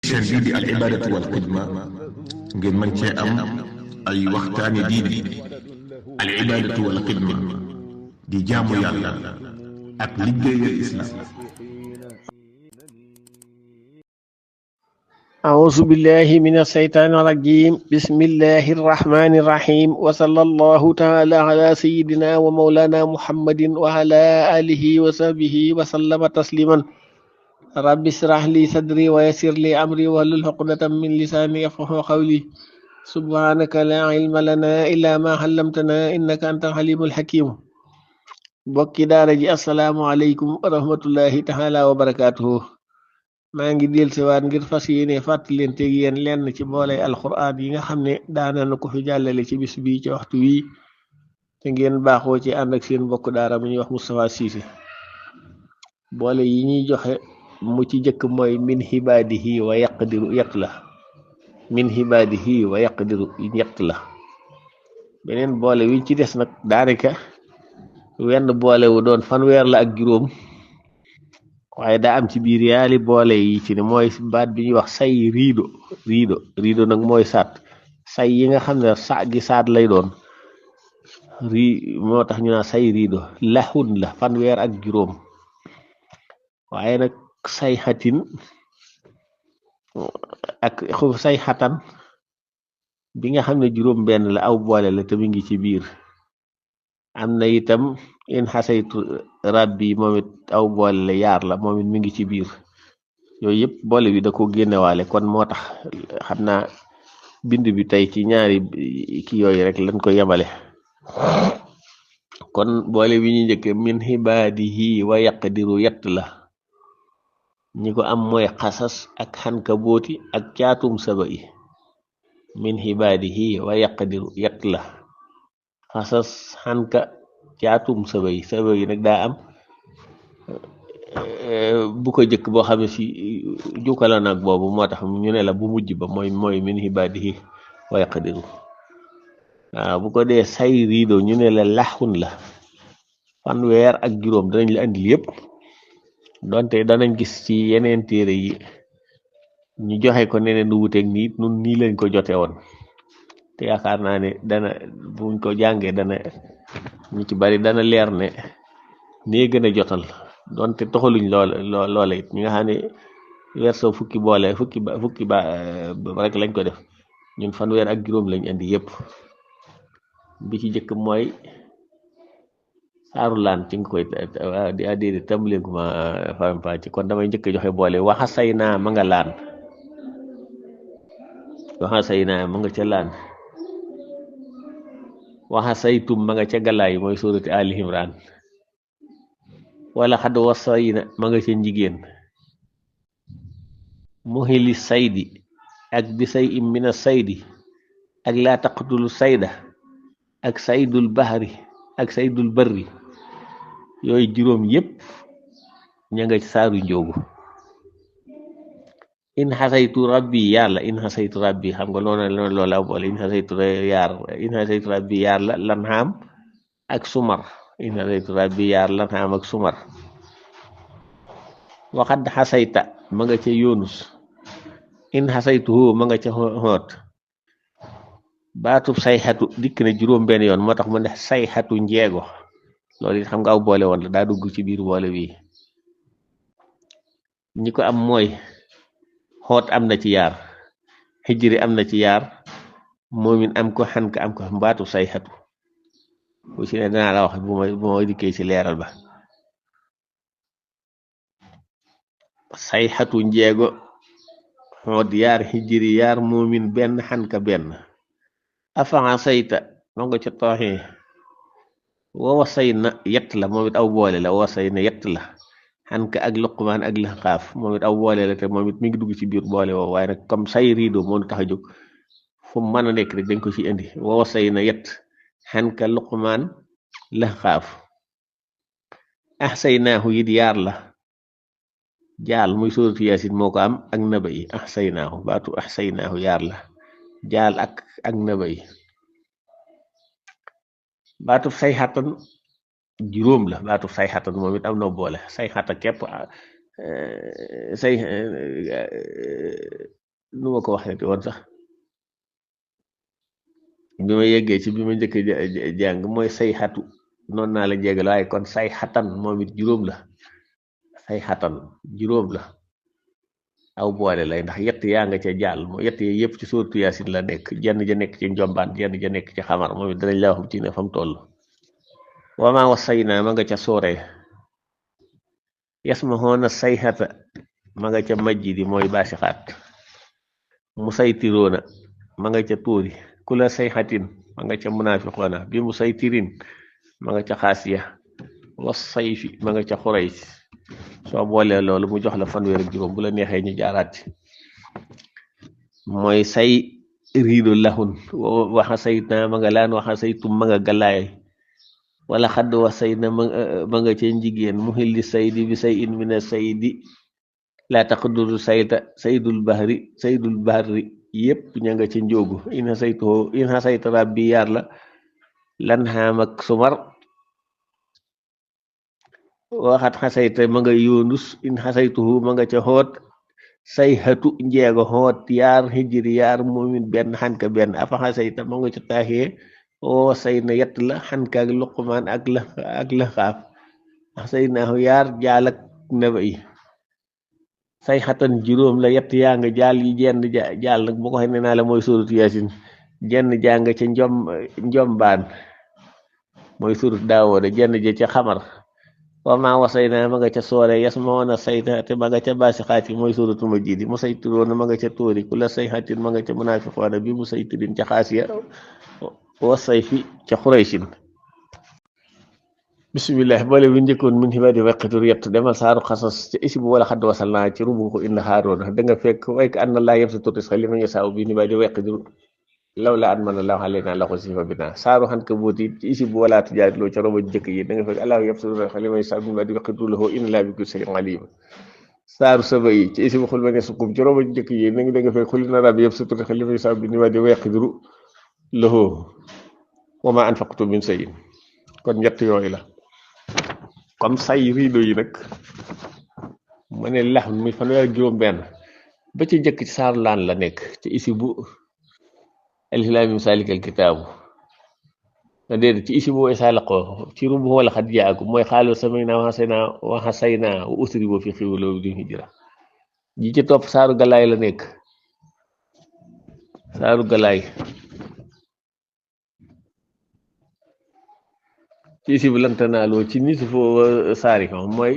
chaîne bii di al ibadatu wal xidma ngeen mën cee am ay waxtaani diine al ibadatu wal xidma di jaamu yàlla ak liggéeyal islam. أعوذ بالله من الشيطان الرجيم بسم الله الرحمن الرحيم وصلى الله تعالى على سيدنا ومولانا محمد وعلى آله وصحبه وسلم تسليما رب اشرح لي صدري ويسر لي أمري واحلل عقدة من لساني يفقهوا قولي سبحانك لا علم لنا إلا ما علمتنا إنك أنت الحليم الحكيم بوكي دارجي السلام عليكم ورحمة الله تعالى وبركاته maa ngi dellusiwaat ngir fas yéene fàttalanteeg yéen lenn ci boole alxuraan yi nga xam ne daana na ko fi jàllale ci bis bii ci waxtu wii te ngeen baaxoo ci ànd ak seen mbokk daara mu ñuy wax Moustapha Cissé boole yi ñuy joxe mu ci jëkk mooy min xibaadihi wa yaqdiru yett la min xibaadihi wa yaqdiru ñett la beneen boole wi ci des nag daanaka wenn boole wu doon fanweer la ak juróom waaye daa am ci biir yaali boole yi ci ne mooy baat bi ñuy wax say riido nag mooy saat say yi nga xam ne sa gi saat lay doon moo tax ñu naan say riido laxun la fanweer ak juróom waaye nag say xatin ak say xatan bi nga xam ne juróom benn la aw boole la te mu ngi ci biir am na itam in xasaytu rabbi moom it aw boole la yaar la moom it mi ngi ci biir yooyu yëpp boole bi da ko génnewaale kon moo tax xam naa bind bi tey ci ñaari ki yooyu rek lañ ko yemale kon boole bi ñu njëkk min xibaadihi wa yaqdiru yett la ñi ko am mooy xasas ak xanka booti ak caatum saba yi min xibaadihi wa yaqdiru yett la xasas xanka caatum saba yi nag daa am bu ko jëkk boo xam ne si jukkala nag boobu moo tax ñu ne la bu mujj ba mooy min xibaadihi wa yaqdiru waaw bu ko dee say riido ñu ne la laxun la fanweer ak juróom danañ la andil yépp donte danañ gis ci yeneen téere yi ñu joxe ko neneen nu wuteeg nun nii lañ ko jote woon te yaakaar naa ne dana buñ ko jàngee dana ñu ci bari dana leer ne nee gën a jotal donte toxaluñ loola it ñi nga xam ne verso fukki ba rek lañ ko def ñun fanweer ak juróom lañ indi yépp bi ci jëkk mooy saaru laan ci nga koy di addéedi tàmbaleen ko ma faram-fàcce ci kon damay njëkk joxe boole waxa say naa ma nga laan waxa say naa ma nga ca laan waxa saytum ma nga ca galaay mooy suurati Ali Imran wala xad wasayna ma nga ca njigéen muhili saydi ak bi say im mina saydi ak laa taqtulu sayda ak saydul bahri ak saydul barri yooyu juróom yépp ña nga ci saaru njóogu in xasaytu rabbi yàlla in xasaytu rabbi xam nga loola boole in xasaytu rabbi yaar la lan xaam ak sumar in xasaytu rabbi yaar lan xaam ak sumar waxad xasayta ma nga ca yunus in xasaytu ma nga ca xoot baatub sayxatu dikk na juróom benn yoon moo tax mu ne sayxatu njeego loolu it xam nga aw boole woon la daa dugg ci biir boole bii ñi ko am mooy xoot am na ci yaar xijri am na ci yaar moomin am ko xanka am ko mbaatu sayxatu bu ci ne danaa la wax bu ma dikkee ci leeral ba sayxatu njeego xoot yaar xijri yaar moomin benn xanka benn afaxa sayta ma nga ca tooxee woowa say na yett la moom it aw boole la woowa say na yett la xanka ak luqmaan ak laxaaf moom it aw boole la te moom it mi ngi dugg ci biir boole woo waaye nag comme say riido moo tax a jóg fu mu mën a nekk rek dañ ko ci indi woowa say na yett xanka luqmaan laxaaf ah say naaxu it yaar la jaal muy sóoratu yaasin moo ko am ak naba yi ah say naaxu baatu ah say naaxu yaar la jaal ak naba yi baatu say xatan juróom la baatu say xatan moom it am na boole say xata képp say nu ma ko waxee woon sax bi ma yeggee ci bi ma njëkk jàng mooy say xatu noonu naa la jégal waaye kon say xatan moom it juróom la say xatan juróom la aw boole lay ndax yett yaa nga ca jàll moo yett yi yëpp ci sóortu yaasin la nekk jenn ja nekk ci njombaan jenn ja nekk ci xamar moom it danañ la wax ci ne fa mu toll wamaa wasay naa ma nga ca sooree yas ma xoona sayxata ma nga ca majji di mooy baasixaat mu say tiroona ma nga ca tuuri ku la sayxatin ma nga ca munaafiqoona bi mu say tirin ma nga ca xaasiya was sayfi ma nga ca xurays soo boolee loolu mu jox la fanweer ak juróom bu la neexee ñu jaaraat ci mooy say riidu laxun waxa sayt na ma nga laan waxa saytum ma nga galaay wala xadd wax say na ma nga ca njigéen mu xilli saydi bi say in mina saydi laa taqduru sayta saydul bahri yépp ña nga ca njóogu in xasayta rabbi yaar la lan xaam ak sumar waxat xasayta ma nga yoonus in xasaytuhu ma nga ca xoot say xatu njeego xoot yaar xijiri yaar moomin benn xanka benn afa xasayta ma nga ca taaxee o say na yett la xanka ak luqmaan ak la xaaf say naaxu yaar jaal ak neba yi say xatan juróom la yett yaa nga jaal yi jenn jaal nag bu ko xam ne naa la mooy suuratu yaasin jenn jaa nga ca njombaan mooy suuratu daawooda jenn ja ca xamar wama wasay naa ma nga ca soore yas ma woon a sayta te ma nga ca baasi xaati mooy suuratu majiidi mu say turoona ma nga ca tóori ku la say xatin ma nga ca munaafiqoona bi mu say tirin ca xaasiya wasay fi ca xuraysin bismillah boole bi njëkkoon min xibaadi waqitur yett demal saaru xasas ca isi bu wala xadd wasal naa ci rubu ko inna xaaroona da nga fekk wayka an na laa yem sa turis xa li ma yasaaw bi xibaadi waqitur law la an man a law xale naa la ko sifa bi naa saaru xan ka booti ci isi bu wala tujaat loo ca roba njëkk yi da nga fekk allahu yem sa turis xa li ma yasaaw bi xibaadi waqitur la inna laa bi kulli shay'in aliim saaru saba yi ci isi bu xul ma ne sukum ci roba njëkk yi da nga fekk xuli na rabbi yem sa turis xa li ma yasaaw bi xibaadi waqitur lahu wa ma anfaqtu min shay'in kon ñett yooyu la comme say riido yi nag ma ne lax muy fanweer ak juróom benn ba ci njëkk ci saaru laan la nekk ci isi bu alxilaami masaalikal kitaabu na déedéet ci isi bu way saalaqoo ci rubu wala xat jaagu mooy xaaloo samay naa waxasay naa wa usri boo fi xiwaloo di hijra ji ci topp saaru galaay la nekk saaru galaay ci isi bu lantanaaloo ci nisi foo saari xam mooy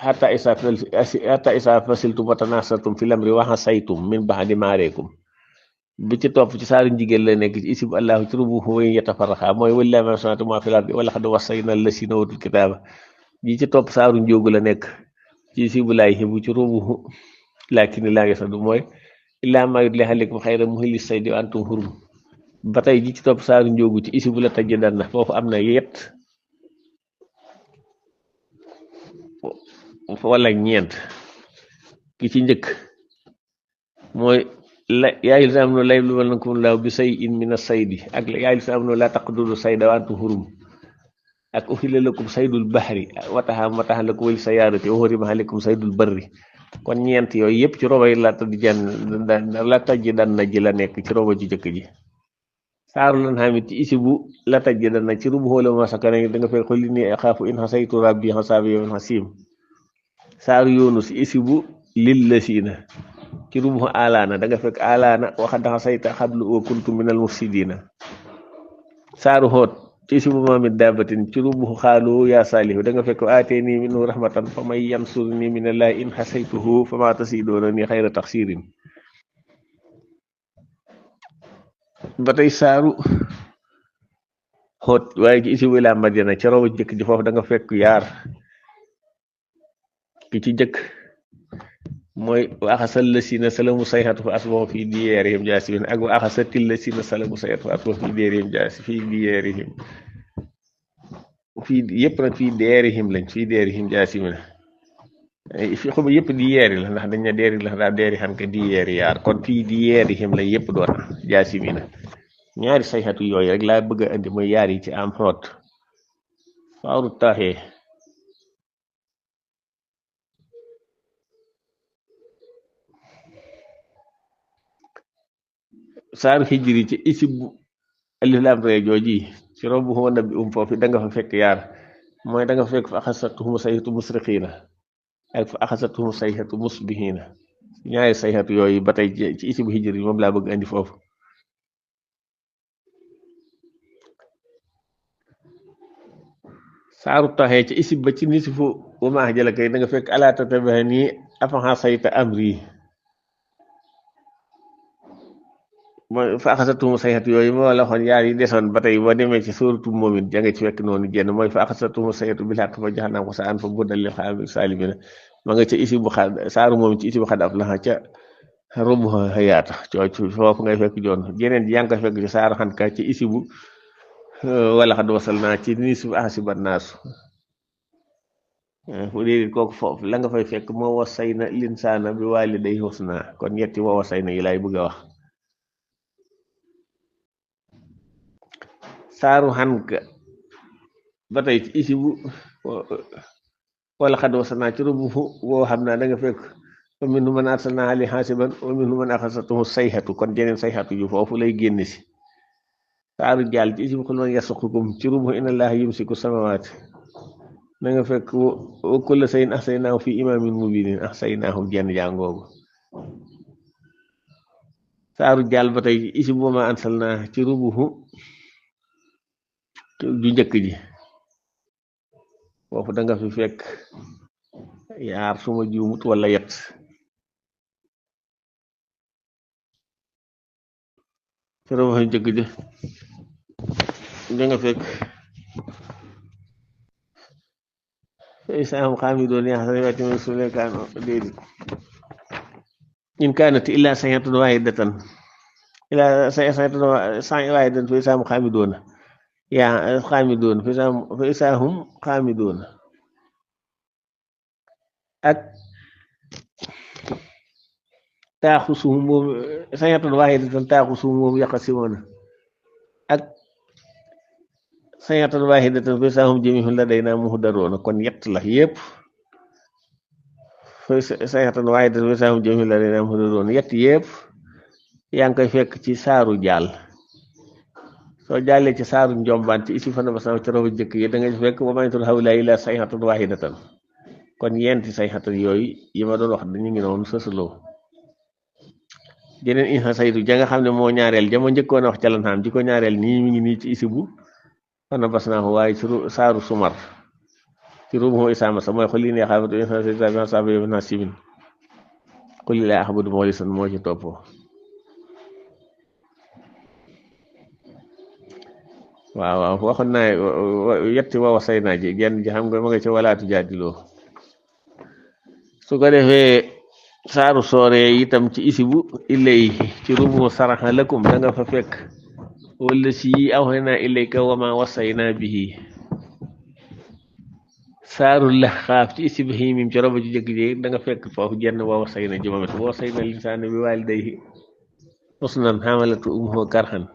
xata isa fasiltum wa tanasartum fi lamri waxa saytum min baxdi maareekum bi ci topp ci saaru njigéen la nekk ci isi bu allahu ci rubu way yatafarraxa mooy wallaahi ma samawati ma fil ardi wala xad wasayna lasina utul kitaaba ji ci topp saaru njóogu la nekk ci isi bu laay xibu ci rubu laakini laa yasadu mooy illaa maa yutla alaykum xayra muhilli saydi wa antum hurum ba tey ji ci topp saaru njóogu ci isi bu la tajj dan na foofu am na yett wala ñeent ki ci njëkk mooy la yaay li am no lay lu walakum laaw bi say in mina saydi ak yaay li am no laa taqduru sayda wa antum hurum ak uhilla lakum saydul bahri wataxam lakum wali sayaarati wa hurima alaykum saydul barri kon ñeent yooyu yëpp ci roba yi la tajj dan na ji la nekk ci roba ji jëkk ji saaru lan xamit ci isi bu la tajj dan na ci rubu xoola masakane da nga fekk xolli ni xaafu in xasaytu rabbi xasaabi yoon xasim saaru yoonus isi bu lil la siina ci rubu alaana da nga fekk alaana waxad xasayta xablu wa kuntu minal mufsidina saaru xoot ci isi bu maamit daabatin ci rubu xaalu yaa saalihu da nga fekk aatee nii minhu rahmatan fa may yansur nii minallahi in xasaytuhu fa ma tasidoona ni xayra taxsirin ba tey saaru xoot waaye ci isi bu ilaa madina ca roba jëkk ji foofu da nga fekk yaar ki ci jëkk mooy wa axasal la sina salamu sayxatu fa asbaxu fii diyeerihim jaasimin ak wa axasatil la sina salamu sayxatu fa asbaxu fii diyeerihim fii diyeerihim fii yëpp nag fii diyeerihim lañ fii diyeerihim jaasimin fi xuba yëpp diyeeri la ndax dañ ne deeri la daa deeri xam ke diyeeri yaar kon fii diyeerihim la yëpp doon jaasimin ñaari sayxatu yooyu rek laa bëgg a indi mooy yaar yi ci am xoot faaru taaxee saaru hijri ci isib alif lam ra jooji ci robu huwa nabi foofu da nga fa fekk yaar mooy da nga fa fekk fa axasatuhum sayhatu musriqiina ak fa axasatuhum sayhatu musbihiina ñaari sayhatu yooyu ba tey ci isibu hijri moom laa bëgg andi foofu saaru taxee ci isib ba ci nisifu wa maax jëla kay da nga fekk alaa tatabihani afaxa sayta amri mooy fa axasatuhum sayhatu yooyu moo la waxoon yaar yi desoon ba tey boo demee ci suuratu moomin ja nga ci fekk noonu jenn mooy fa axasatuhum sayhatu bil haqq fa jaxalnaahum ghusaa'an fa bu'dan lil qawmi zaalimiin ma nga ca isibu xad saaru moomin ci isibu xad af laxa ca rubu hayaata cooc foofu ngay fekk joon jeneen ji yaa ngi koy fekk ci saaru xan ka ci isibu wala xad wasal naa ci nisfu ahasiba naasu fu déedéet kooku foofu la nga fay fekk moo wasayna linsaana bi waalidayhi husnaa kon ñetti woo wasayna yi laay bëgg a wax saaru xanka ba tey ci isibu wala xad wasanaa ci rubu woo xam naa da nga fekk wa minhum man arsalnaa alayhi hasiban wa minhum man axasatuhu sayhatu kon jeneen sayhatu yu foofu lay génn si saaru jaal ci isibu qul man yarzuqukum ci rubu inna allaha yumsiku samawaati da nga fekk wa kulla shay'in ahsaynaahu fi imaamin mubiinin ahsaynaahu jenn jàngoogu saaru jaal ba tey ci isibu wa maa arsalnaa ci rubu ju njëkk ji foofu da nga fi fekk yaar suma juumut wala yet ci rubu ju njëkk ji da nga fekk isaam xaamidoon yaxsabati min suleykaan déedéet in kaanat illaa sayhatan waahidatan illaa sayhatan waahidatan fa isaam xaamidoon yaa xaamidoon fa isaahum xaamidoon ak taaxusuhum moom sayhatan waahidatan taaxusuhum moom yaqsimoona ak sayhatan waahidatan fa isaahum jamiihun ladaynaa muhdaruuna kon yett la yépp fa sayhatan waahidatan fa isaahum jamiihun ladaynaa muhdaruuna yett yépp yaa ngi koy fekk ci saaru jaal soo jàllee ci saaru njombaan ci isi fana basama ci robu jëkk yi da nga fekk wa maa yanzuru haa'ulaa'i illaa sayhatan waahidatan kon yenti sayhatan yooyu yi ma doon wax dañu ngi noonu sësaloo jeneen in saytu ja nga xam ne moo ñaareel ja ma njëkkoon a wax ca lan xam ji ko ñaareel nii mi ngi nii ci isibu fana basnaahu waaye ci saaru sumar ci rubu isaama sa mooy xul innii axaafu in asaaba yawmin hasiibin qul laa a'budu muxlisan moo ci toppoo waaw waxoon naa yetti wa wasay naa ji genn ji xam nga ma nga ci walaatu jaadiloo su ko defee saaru soore itam ci isibu illay ci rubu saraxa lakum da nga fa fekk wala si awxaynaa ilayka wa ma wasayna bihi saaru laxaaf ci isibu himim ci roba ji jëkk ji da nga fekk foofu jenn wa wasayna ji moom it wa wasayna linsaana bi waalidayhi husnan hamalatu ummuhu karhan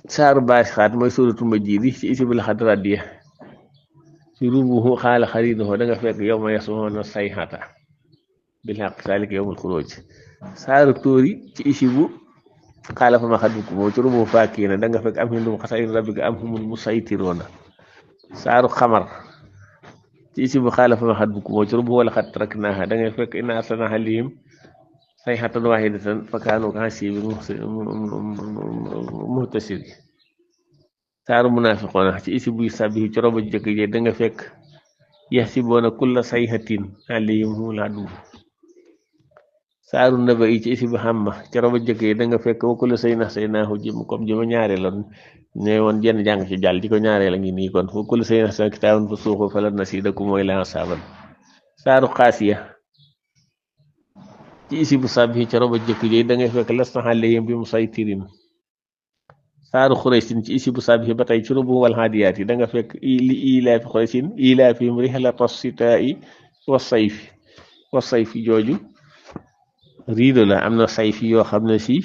saaru baasixaat mooy suuratu majiid ci isibu la xad radiya ci rubuhu xaala xariinuhu da nga fekk yawma yasma'uuna sayhata bil haqq zaalika yawmul xuruuj saaru tóori ci isibu xaala famaa xatbukum ci rubuhu faakihiina da nga fekk am indahum xazaa'inu rabbika am humul musaytiruuna saaru xamar ci isibu xaala famaa xatbukum ci rubuhu wa laqad taraknaahaa da nga fekk innaa arsalnaa alayhim sayhatan waahidatan fa kaanuu ka'asfin muhtasir saaru munaafiqoona ci isibu sabbihi ci roba jëkk ji da nga fekk yaxsibuuna kulla sayhatin alayhim humul aduwwu saaru naba yi ci isibu hamma ci roba jëkk ji da nga fekk wa kulla shay'in ahsaynaahu jëm comme jëma ñaareeloon ne woon jenn jàng ci jàll di ko ñaareel a ngi nii kon wa kulla shay'in ahsaynaahu kitaaban fasuuquu falan naziidakum illaa azaaban saaru xaasiya ci isibu sabbihi ci roba jëkk ji da ngay fekk lasta alayhim bi musaytirin saaru xuraysin ci isibu sabbihi ba tey ci rubu wal haadiyaati da nga fekk li ilaafi xuraysin ilaafihim rihlata sitaa'i wa sayfi jooju riido la am na sayfi yoo xam ne si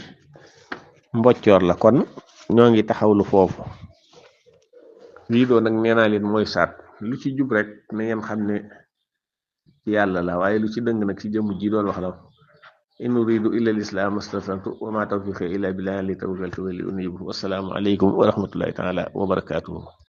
mboccoor la kon ñoo ngi taxawlu foofu riido nag nee naa leen mooy saat lu ci jub rek na ngeen xam ne ci yàlla la waaye lu ci dëng nag ci jëmm ji doon wax la in uridu illa al-islam mastata'tu wa ma tawfiqi illa billah li tawakkaltu wa li unib. Wassalamu alaykum wa rahmatullahi ta'ala wa barakatuh.